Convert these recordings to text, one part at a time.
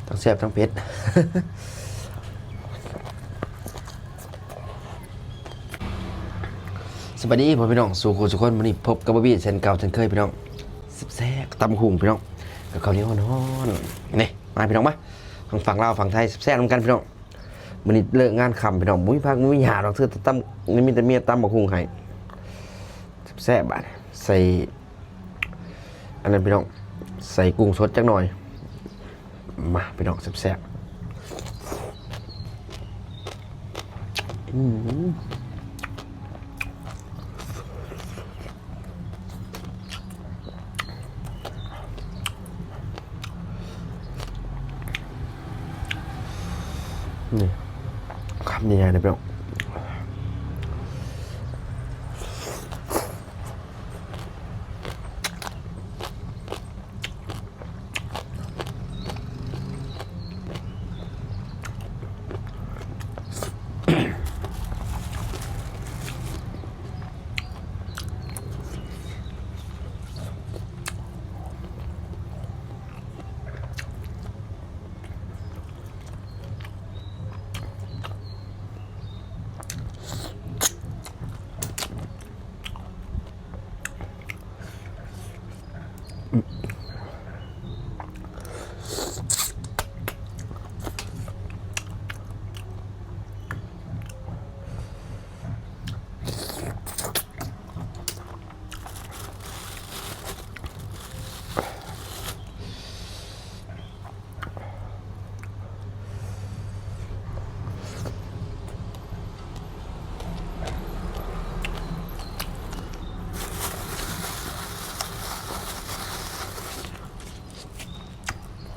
ທັງແຊບທັງເຜັດ. ສະບາຍດີພໍ່ແມ່ພີ່ນ້ອງສູ່ຄູ່ສູ່ຄົນ, ມື້ນີ້ພົບກັບບອບບີ້ເຊັ່ນເກົ່າເຊັ່ນເຄີຍພີ່ນ້ອງ. ແຊບໆ ຕຳບັກຫຸ່ງພີ່ນ້ອງ ກັບເຂົ້າໜຽວຮ້ອນໆ. ນີ້ ມາພີ່ນ້ອງມາ ທັງຝັ່ງລາວຝັ່ງໄທແຊບໆນຳກັນພີ່ນ້ອງ. ມື້ນີ້ເລີກງານຄ່ຳພີ່ນ້ອງ ບໍ່ມີຜັກບໍ່ມີຫຍັງດອກ ເທື່ອແຕ່ຕຳ ມີແຕ່ເມຍຕຳບັກຫຸ່ງໃຫ້ ແຊບໆ. ບາດນີ້ໃສ່ ອັນນັ້ນພີ່ນ້ອງ ໃສ່ກຸ້ງສົດຈັກໜ່ອຍ. ມາພີ່ນ້ອງ ແຊບໆ. ອືມ ນີ້ ຄຳໃຫຍ່ໆເດີພີ່ນ້ອງ.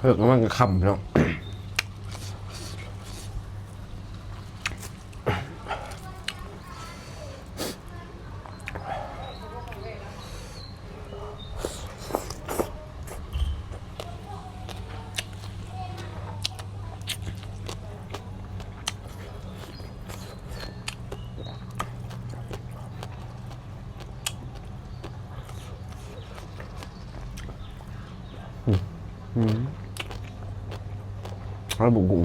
ເລິກແລ້ວມັນກໍຄ່ຳເນາະ. ອືມ ເອົາບຸກກຸ້ງ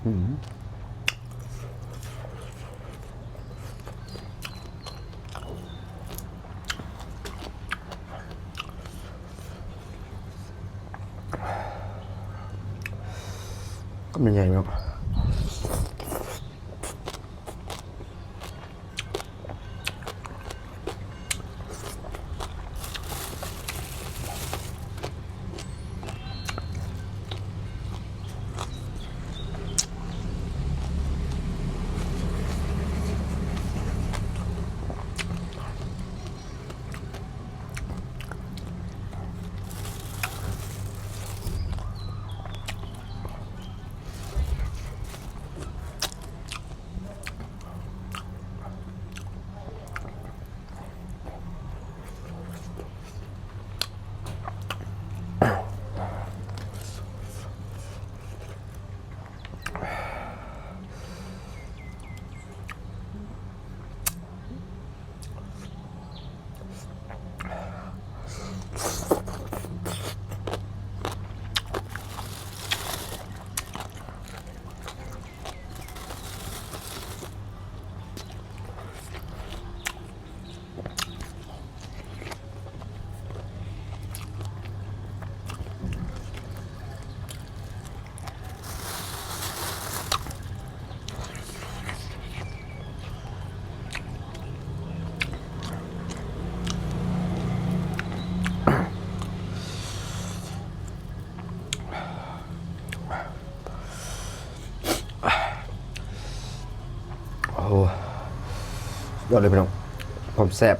ອືມ. ກໍແມ່ນໃຫຍ່ເນາະ. ໂອ້ ສຸດຍອດເລີຍພີ່ນ້ອງ ຄວາມແຊບ.